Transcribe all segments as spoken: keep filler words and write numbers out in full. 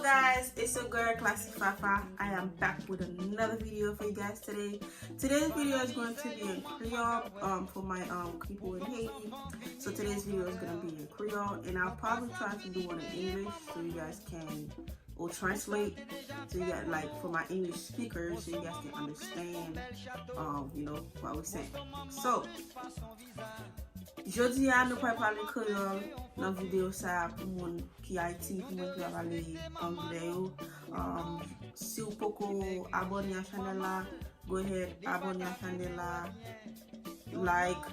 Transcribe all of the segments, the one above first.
Guys, it's your girl Classy Fafa. I am back with another video for you guys today. Today's video is going to be in Creole, um, for my, um, people in Haiti. So today's video is gonna be in Creole, and I'll probably try to do one in English so you guys can, or translate to you guys, like, for my English speakers, so you guys can understand, um, you know, what we're saying. So, jodi a nou pral pale kreyòl nan videyo sa a pou moun ki Ayiti, pou moun ki pa pale anglè yo. Um, si w poko abòne a chanèl la, go ahead, abòne a chanèl la, like,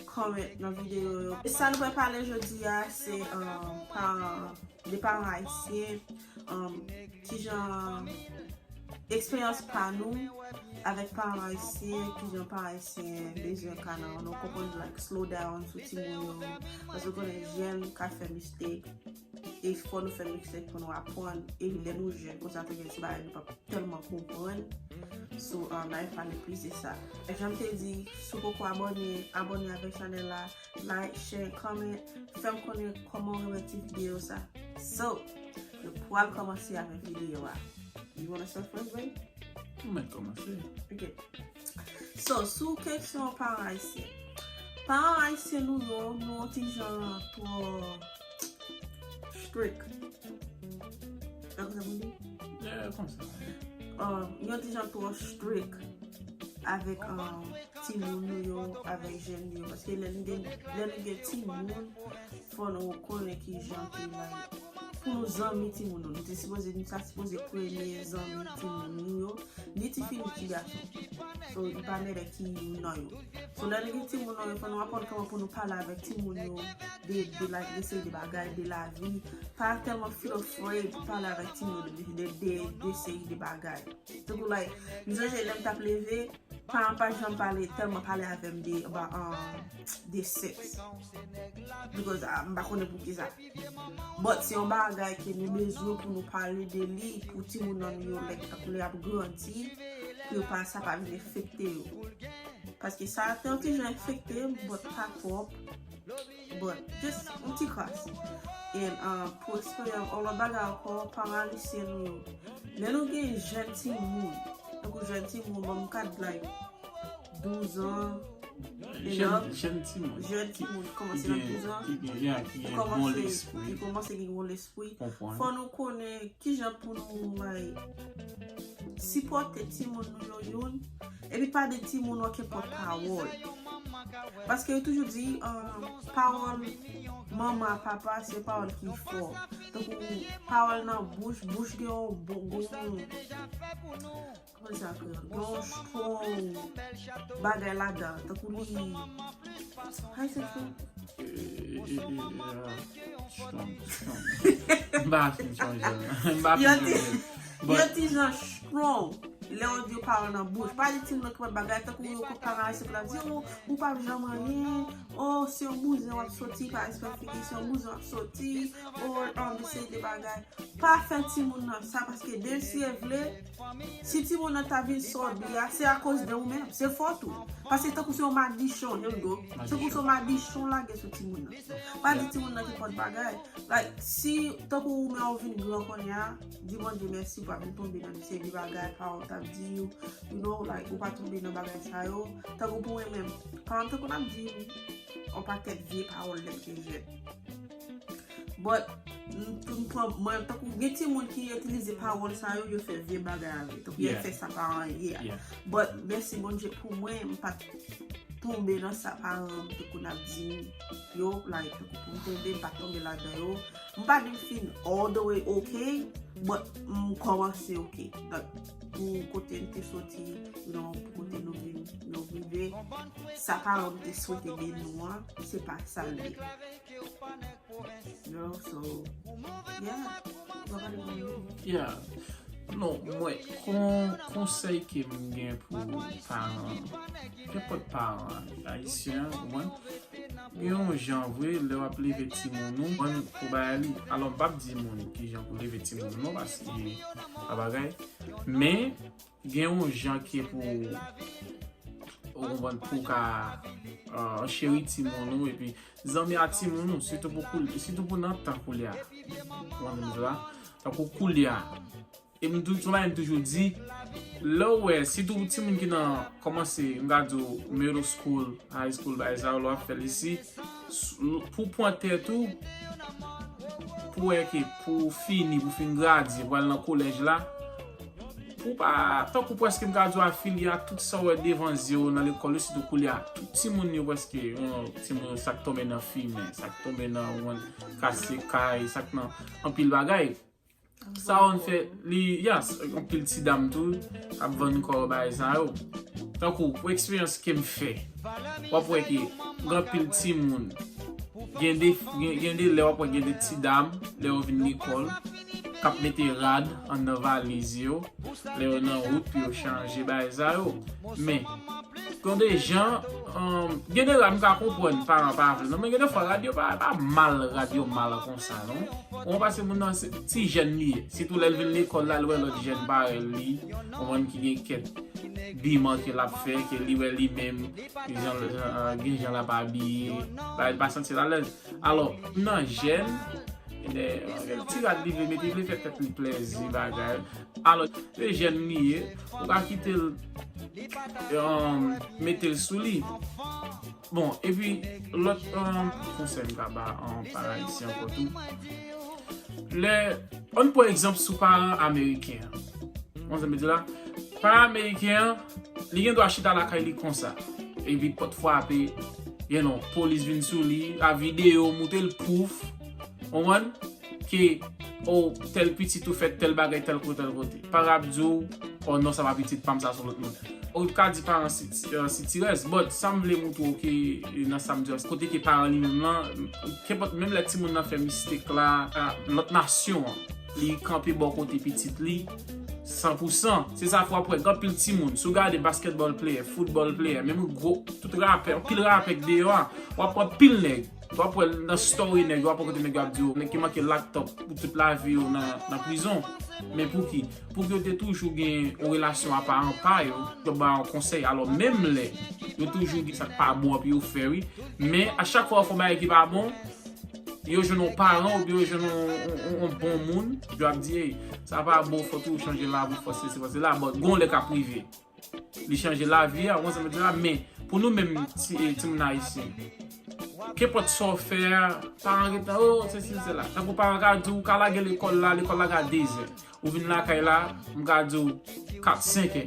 comment nan videyo yo. E sa nou pral pale jodi a, se, um, paran, de paran ayisyen, um, kijan eksperyans pa nou avèk paran ayisyen, kijan paran ayisyen bezwen ka nan, nou konprann, like, slow down sou timoun yo, paske w konnen jèn ka fè mistake, e fò nou fè mistake pou nou aprann, e lè nou jèn konsa, te gen ti bagay nou p ap tèlman konprann. So, um, n a pale plis de sa. E jan m te di, si w poko abòne, abòne avèk chanèl la, like, share, comment, fè m konnen kòman w wè ti videyo sa. So, nou pral kòmanse avèk videyo a. You wanna start first, babe? Ou mèt kòmanse. Ok. So, sou kesyon paran ayisyen. Paran ayisyen nou yo, nou yon ti jan twò strict. Sa konsa pou di? Yeah, konsa. Um, yon ti jan twò strict avèk, um, timoun nou yo, avèk jèn yo. Paske lè nou gen, lè nou gen timoun, fò nou konnen ki jan ki, like, pou nou zanmi timoun nou. Nou te sipoze, nou ta sipoze premye zanmi timoun nou yo, ni tifi ni ti gason. So, li pa mèt ki youn nan yo. So, lè nou gen timoun nou yo, fò nou aprann kòman pou nou pale avèk timoun yo de, de, like, de seri de bagay, de lavi. Pa tèlman feel afraid pou pale avèk timoun yo de, de, de, de seri de bagay. Tankou, like, m sonje lè m t ap leve, paran pa janm pale, tèlman pale avè m de, ba, um, de sèks. Because, ah, m pa konnen poukisa. But se yon bagay ke nou bezwen pou nou pale de li, pou timoun nan nou yo, like, tankou lè y ap grandi, pou yo pa, sa pa vin enfekte yo. Paske sa te yon ti jan enfekte m, but pa twòp. But just yon ti kras. And, uh, pou eksperyans, yon lòt bagay ankò, paran ayisyen nou yo. Lè nou gen jèn timoun, tankou jèn timoun, bon, m ka di, like, douz an, Jèn, jèn timoun. Jèn timoun, kòmanse nan douz an, ki gen, yeah, ki gen bon lespri. Ki kòmanse gen bon lespri. Konprann. Fò nou konnen kijan pou nou, like, sipòte timoun nou yo youn, epi pa de timoun yo ki pòt pawòl. Paske yo toujou di, um, pawòl manman, papa, se pawòl ki fò. Tankou pawòl nan bouch, bouch gen yon bon, gen yon, kòman sa kreyòl? Gen yon strong bagay ladan, tankou li, how you say strong? Eh, eh, eh, eh, ah, strong, strong. M pa fin sonje. M pa fin Yon ti, sonje. yon ti jan strong. Lè yo di yo pawòl nan bouch. Pa di timoun nan ki pòt bagay, tankou yo konn pa mare se pou la di, oh, ou p ap janm anyen, oh, se yon bouzen w ap soti, pa respè figi, se yon bouzen w ap soti, oh, um, de seri de bagay. Pa fè timoun nan sa, paske Dye si e vle, si timoun nan ta vin sa w di a, se akoz de ou menm, se fòt ou. Paske tankou se yon madichon, here we go. Se tankou se yon madichon lage sou timoun nan. Pa di timoun nan ki pòt bagay. Like, si, tankou ou menm ou vin gran kounye a, di Bondye mèsi ou pa vin tonbe nan de seri de bagay, paran w t ap di w, you know, like, ou pa tonbe nan bagay sa yo. Tankou pou mwen menm, paran m te konn ap di m yon pakèt vye pawòl lè m te jèn. But, m, m pran, mwen, tankou gen timoun ki itilize pawòl sa yo, yo fè vye bagay avè. Tankou yo Yeah. Fè sa paran ye a. Yeah. But, mèsi Bondye pou mwen, m pa t tonbe nan sa paran m te konn ap di m yo, like, tankou pou m tonbe, m pa t tonbe ladan yo. M pa di m fin all the way okay, but m kòmanse okay. Like, pou kote m te soti, you know, pou kote nou vin, nou rive, sa paran m te swete de nou an, se pa sa l ye. You know, so, yeah. Ou pa pale pou mwen. Yeah. Non, mwen, kon, konsèy ke m gen pou paran, kenpòt paran ayisyen, ou konprann? Gen yon jan vre, lè w ap leve timoun ou, mwen, pou bay li, alò, m p ap di moun ki jan pou leve timoun ou non, paske pa bagay. Men, gen yon jan ke pou, ou konprann, pou ka, euh, cheri timoun ou, epi zanmi a timoun ou, sitou pou koul-, sitou pou nan tan koulye a. Ou konprann sa m di la? Tankou koulye a. E m tou, se yon bagay m toujou di, lè w wè, sitou timoun ki nan, kòmanse, m ka di w, middle school, high school, bagay sa yo, lè w ap fè l isi, s- pou pran tèt ou, pou wè ke, pou w fini, pou w fin gradye, pou w al nan kolèj la, pou w pa, tankou prèske m ka di w afilye a tout sa w wè devan zye w nan lekòl yo, sitou koulye a, tout timoun yo prèske, yon timoun sa k tonbe nan fimen, sa k tonbe nan, w konprann, kase kay, sa k nan anpil bagay. Sa w fè, li, yes, anpil ti dam tou, k ap vann kò yo bagay sa yo. Tankou, pou eksperyans ke m fè, w ap wè ke gen anpil timoun, gen de, gen, gen de lè w ap wè gen de ti dam, lè yo vin lekòl, k ap mete rad anndan valiz yo, lè yo nan wout pou yo chanje bagay sa yo. Men, gen de jan, um, gen de rad m ka konprann paran pa vle, non, men gen de fwa rad yo pa, pa mal, rad yo mal konsa, non. Ou pase moun nan, se ti jèn li ye. Sitou lè l vin lekòl la, l wè lòt jèn parèy li, ou konprann, ki gen kèk biman ke l ap fè, ke li wè li menm, gen jan, jan, gen jan l ap abiye, pa, li pa santi l alèz. Alò, nan jèn, de, de ti rad li vle mete, li vle fè tèt li plèzi, bagay. Alò, se jèn li ye, ou ka kite l, um, mete l sou li. Bon, epi, lòt, um, konsèy m ka ba, um, paran ayisyen ankò tou. Lè, ann pran egzanp sou paran ameriken an. Ou konprann sa m vle di la? Paran ameriken an, li gen dwa chita lakay li konsa. Epi pòt frape, you know, polis vin sou li, a videyo, montre l pwouf. Ou konprann? Ke, oh, tèl pitit ou fè tèl bagay, tèl kote, tèl kote. Paran ap di w, oh non, sa pa pitit pa m, sa se yon lòt moun. Ou ka di paran si, si, eh, sitirèz, but sa m vle montre w ke, eh, nan sa m di a, kote ke paran li menm lan, kenpòt, menm lè timoun nan fè mistake la, ah, lòt nasyon an, li kanpe bò kote pitit li, san pou san. Se sa fè w ap wè, gen anpil timoun, si w gade basketball player, football player, menm gwo, tout rapè, anpil rapè k deyò a, w ap wè anpil nèg. W ap wè l nan story nèg yo, w ap wè kote nèg yo ap di yo, nèg ki manke lock up pou tout lavi yo nan, nan prizon. Men pouki? Pouki yo te toujou gen yon relasyon apa anpa yo, yo ba yon konsèy. Alò, menm lè yo toujou gen sa k pa bon pou yo fè, wi. Men, a chak fwa yo fè yon bagay ki pa bon, yo jwenn yon paran oubyen yo jwenn yon, yon, yon, yon bon moun, yo ap di, "Ey, sa pa bon, fò toujou chanje lavi, fò sesi, fò sela." Bon, gon lè k ap rive. Li chanje lavi a, ou konprann sa m vle di la, men pou nou menm ti, eh, timoun ayisyen, kenpòt sa w fè a, paran gentan, oh, sesi, sela. Tankou paran ka di w, ou ka lage lekòl la, lekòl la ka dezè. Ou vin lakay la, m ka di w, kat, senk è.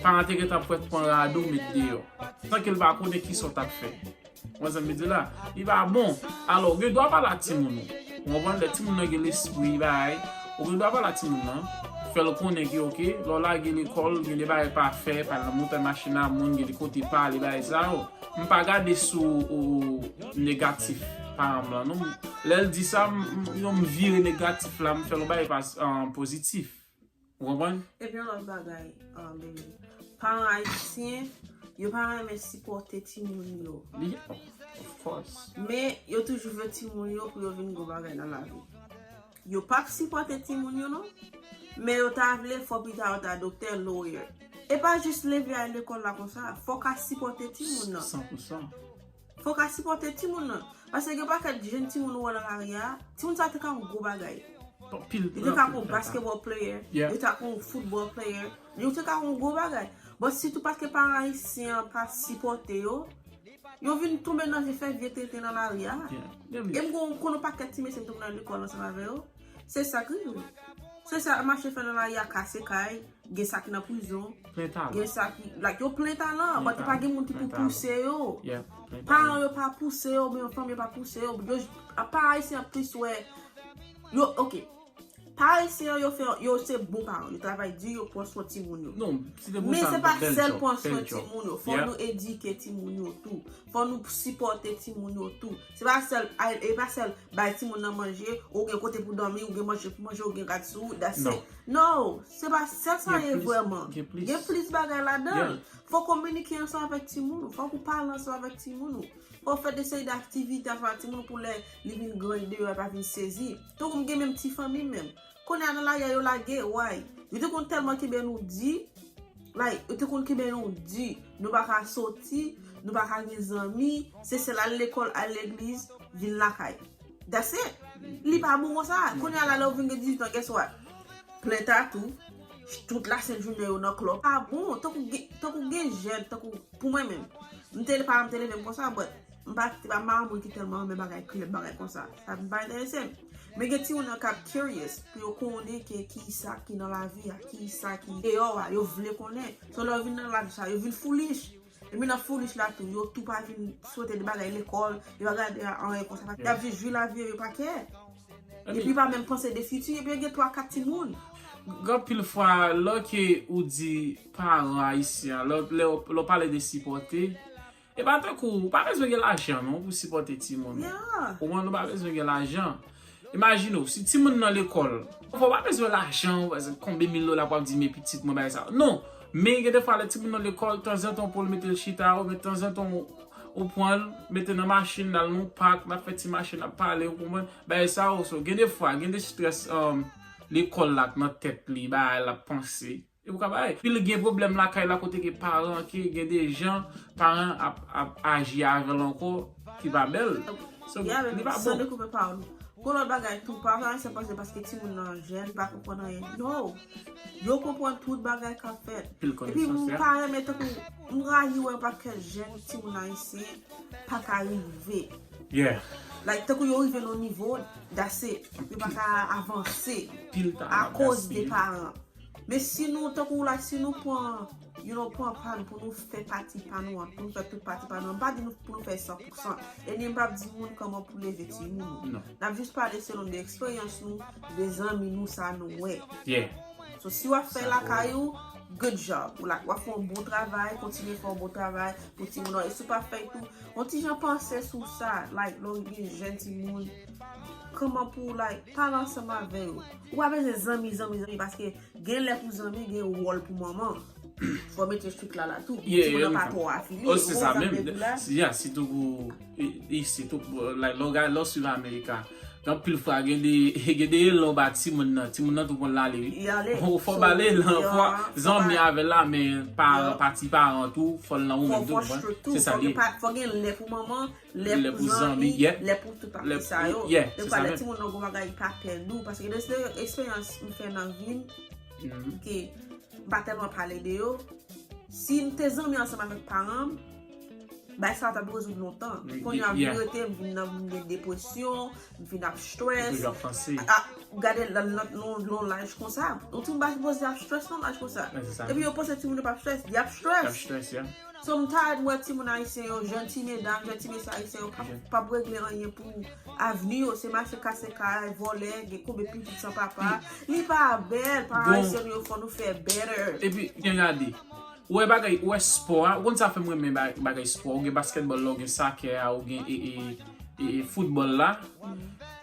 Paran te gentan prèt pran rad ou, met deyò. San ke l pa konnen kisa w t ap fè. Ou konprann sa m vle di la? Li pa bon. Alò, ou gen dwa pale a timoun ou. Ou konprann? Lè timoun nan gen lespri, bay, ou gen dwa pale a timoun nan. Fè l konnen ke, oke, lè w lage lekòl, gen de bagay pa fè, pa al nan montay machin a moun, gen de kote pa ale, bagay sa yo. M pa gade sou, ou, negatif paran m lan, non. Lè l di sa, m, m, non, m vire negatif la, m fè l yon bagay pa, ah, pozitif. Ou konprann? Epi yon lòt bagay, ah, baby. Paran ayisyen, yo pa renmen sipòte timoun yo. Li, of, of course. Men, yo toujou vle timoun yo pou yo vin gwo bagay nan lavi. Yo p ap sipòte timoun yo, non. Men yo ta vle, fò pita yo ta doktè, lawyer. E pa jis leve al lekòl la konsa. Fò w ka sipòte timoun nan. San pou san. Fò w ka sipòte timoun nan. Paske gen pakèt jèn timoun ou wè nan lari a, timoun sa te ka yon gwo bagay. Anpil, yo te ka anpil yon basketball player, yeah, yo te ka yon football player, yo te ka yon gwo bagay. But sitou paske paran ayisyen an pa sipòte yo, yo vin tonbe nan vye, fè vye tenten nan lari a. Yeah. E m gon, konnen yon pakèt ti mesye m te konn al lekòl ansanm avè yo. Se sa k rive. Se sa mache fè nan lari a, kase kay, gen sa k nan prizon, gen sa ki, like, yo plen talan, but pa gen moun ki pou pouse yo. Yeah, plen talan. Paran yo pa pouse yo, oubyen fanmi yo pa pouse yo. Yo, a, paran ayisyen an plis wè, yo, oke. Paran ayisyen an, yo fè, yo se bon paran, yo travay di, yo pran swen timoun yo. Non, se te bon. Men sa, se pa sèl pran swen timoun yo. Fò nou edike timoun yo tou. Fò nou sipòte timoun yo tou. Se pa sèl, e pa sèl bay timoun nan manje, ou gen kote pou dòmi, ou gen manje pou manje, ou gen rad sou ou, that's it. No, se pa sèl sa ye vrèman. Gen plis bagay ladan l. Fò w kominike ansanm avèk timoun ou, fò w pale ansanm avèk timoun ou. Fò w fè de seri de aktivite ansanm ak timoun ou pou lè li vin grandi deyò, li pa vin sezi. Tankou m gen menm ti fanmi m menm. Kounye a nan lari a yo lage, why? Yo te konn tèlman kenbe nou di, like, yo te konn kenbe nou di, nou pa ka soti, nou pa ka gen zanmi, se sèl al lekòl, al legliz, vin lakay. That's it. Li pa bon konsa. Kounye a la, lè w vin gen dizuit an, guess what? Plen tatou, tout lasent jounen yo nan club. Pa bon, tankou gen, tankou gen jèn, tankou pou mwen menm. M te pa, m te leve m konsa, but m pa, te pa, m pa yon moun ki tèlman renmen bagay club, bagay konsa. Sa pa enterese m. Men gen timoun nan k ap curious pou yo konnen ke ki sa ki nan lavi a, ki sa ki deyò a, yo vle konnen. So lè yo vin nan laj sa, yo vin foolish. Epi nan foolish la tou, yo tou pa vin swete de bagay lekòl, yo pa gade anyen konsa. Y ap jis jwi lavi yo, yo pa kè. Epi yo pa menm panse de fiti, epi yo gen twa, kat timoun. Gen anpil fwa, lè ke ou di paran ayisyen, lè, lè, lè w pale de sipòte, e pa tankou, ou pa bezwen gen lajan non pou sipòte timoun. Ou konprann, ou pa bezwen gen lajan. Imajine w, si timoun nan lekòl, ou pa bezwen lajan, konbyen mil dola pou ap di men pitit mwen bagay sa. Non, men gen defwa lè timoun nan lekòl, tanzantan pou l mete l chita, oubyen tanzantan ou pran l, mete nan machin, l al nan yon pak, l ap fè ti machin, l ap pale, ou konprann? Bagay sa yo, so, gen defwa, gen de strès um, lekòl la k nan tèt li, bagay l ap panse. E ou ka bay. Epi l gen pwoblèm lakay la kote ke paran ke gen de jan paran ap, ap aji avè l ankò ki pa bèl. So, li pa bon. Gon lòt bagay tou, paran se panse paske timoun nan jèn, li pa konprann anyen. No! Yo konprann tout bagay k ap fèt. Epi m pa renmen tankou m rayi wè yon pakèt jèn timoun ayisyen pa ka rive. Like tankou yo rive nan yon nivo, that's it. Yo pa ka avanse akoz de paran. Men si nou, tankou la, si nou pran, you know, pran pa nou pou nou fè pati pa nou an, pou nou fè tout pati pa nou an, m pa di nou pou nou fè san pou san. E ni m p ap di moun kòman pou leve timoun ou. N ap jis pale selon de eksperyans nou, de zanmi nou, sa nou wè. So si w ap fè lakay ou, good job. Ou la, w ap fè yon bon travay, kontinye fè yon bon travay pou timoun ou. E si w pa fè tou, yon ti jan panse sou sa, like, lè w gen jèn timoun, kòman pou w, like, pale ansanm avè yo. Ou pa bezwen zanmi, zanmi, zanmi, paske Gen lè pou zanmi, gen wòl pou manman. Fò mete strik la la tou. Pou timoun nan pa twò afili. Ou zanmi avèk ou la. Yeah, sitou pou, e, e, sitou pou, like, lè w gade, lè w swiv Amerika, gen anpil fwa, gen de, gen de elan w ba timoun nan, timoun nan tou konn l ale, wi. Fò w ba l elan, fò zanmi avè l la, men paran, pati paran tou, fò l nan ou menm tou, ou konprann? Se sa l ye. Fò gen lè pou manman, lè pou zanmi, lè pou tout pati sa yo. Defwa lè timoun nan gon bagay, li pa pè nou, paske gen de eksperyans m fè nan vi m, ke m pa tèlman pale de yo. Si m te zanmi ansanm avèk paran m, bagay sa yo t ap rezoud lontan. Kounye a m vin rete, m vin nan, m gen depresyon, m vin ap strès. Gade nan laj konsa. Yon timoun pa sipoze ap strès nan laj konsa. Epi yo panse timoun yo p ap strès, y ap strès. So m tired m wè timoun ayisyen yo, jèn ti medam, jèn ti mesye ayisyen yo p ap, p ap regle anyen pou avni yo, se mache kase kay, vòlè, gen konbyen pitit san papa. Li pa bèl, paran ayisyen nou yo, fò nou fè better. Epi, gen gade, ou wè bagay, ou wè spò a, ou konn sa fè m renmen ba-, bagay spò, ou gen basketball la, ou gen soccer a, ou gen e, e, e, e football la.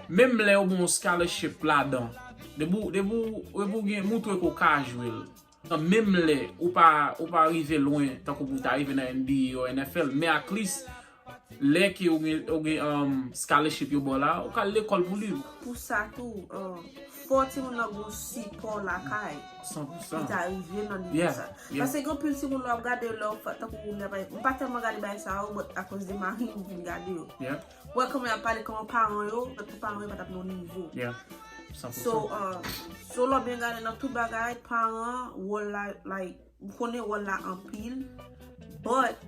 Menm lè yo ba w yon scholarship ladan, depi, depi, depi w gen, moutre ke w ka jwe l. Nan menm lè ou pa, ou pa rive lwen tankou pou w ta rive nan N B A or N F L, men at least lè ke ou gen, ou gen um, scholarship yo ba w la, ou ka al lekòl pou li. Pou sa tou, um, fò timoun nan gon sipò lakay. San pou san. Ki ta rive nan nivo sa. Paske gen anpil timoun lè w ap gade lè w fè, tankou lè, m pa tèlman gade bagay sa yo, but akoz de mari m, m vin gade yo. Ou wè kòman y ap pale kòman paran yo, tout paran yo pa t ap nan nivo. So, uh, so lè w byen gade nan tout bagay, paran, wòl la, like, m konnen wòl la anpil, but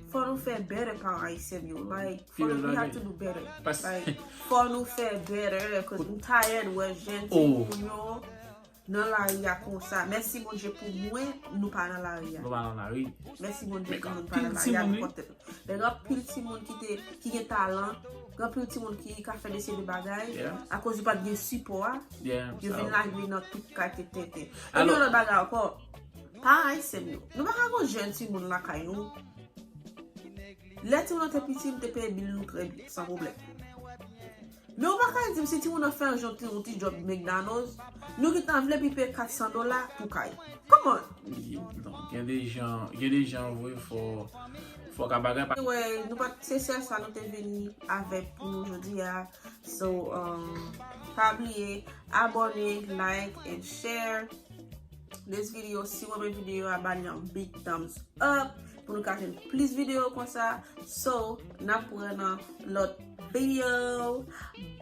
fò nou fè better paran ayisyen yo. Like, fò nou, we have to do better. Like, fò nou fè better, cause m tired wè jèn timoun yo nan lari a konsa. Mèsi Bondye pou mwen, nou pa nan lari a. Nou pa nan lari. Mèsi Bondye pou nou pa nan lari a, nou pòte. Men gen anpil timoun ki te, ki gen talan, gen anpil timoun ki ka fè de seri de bagay, akoz yo pa t gen sipò a, yo vin lage nan tout kalite tenten. Epi yon lòt bagay ankò, paran ayisyen yo, nou pa ka gon jèn timoun lakay nou. Lè timoun nan te piti, nou te peye bil nou trè byen, san pwoblèm. Men ou pa ka di m si timoun nan fè yon ti, yon ti djòb McDonald's, nou gentan vle pou l peye kat san dola pou kay. Come on! Non, gen de jan, gen de jan vre fò, fò ka bagay pa. Anyway, nou pa t, se sèl sa nou te vini avèk pou nou jodi a. So, um, pa bliye, abòne, like and share this video. Si w renmen videyo a, ba li yon big thumbs up pou nou ka jwenn plis videyo konsa. So, n ap wè nan lòt video.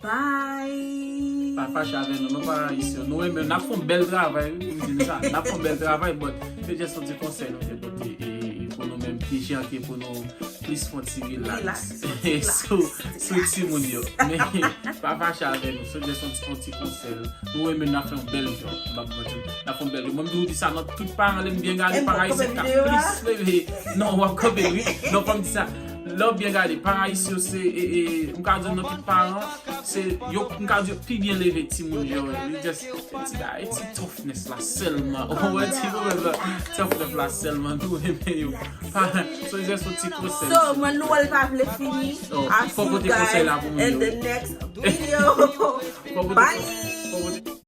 Bye. Pa fache avè nou, non, pa ayisyen. Nou renmen, n ap fè yon bèl travay, wi, pou m di nou sa. N ap fè yon bèl travay, but se just yon ti konsèy nou te pote, e, e, pou nou menm, ki jan ke pou nou plis fè yon ti relax. Relax, relax, Sou, sou relax. Timoun yo. Men, pa fache avè nou, se just yon ti, yon ti konsèy. Nou renmen, n ap fè yon bèl job. M ap manti, n ap fè yon bèl job. Mwen, m toujou di sa, nan tout paran, lè m byen gade, Em, paran w ap ayisyen kanpe ka videyo a? Plis leve. Non, w ap kanpe, wi. Non, fò m di sa. Lè w byen gade, paran ayisyen, se, e, e, m ka di w nan tout paran, se, yo, m ka di w pi byen leve timoun yo, wi. Just, ti bagay, ti toughness la sèlman. Ou wè ti pwoblèm la, toughness la sèlman, nou renmen yo. Pa, so, just yon ti konsèy. So, mwen, nou wè l pa vle fini. Oh, I'll fò see you pote konsèy guys la pou moun in yo. The next video. Fò pote Bye. Fò pote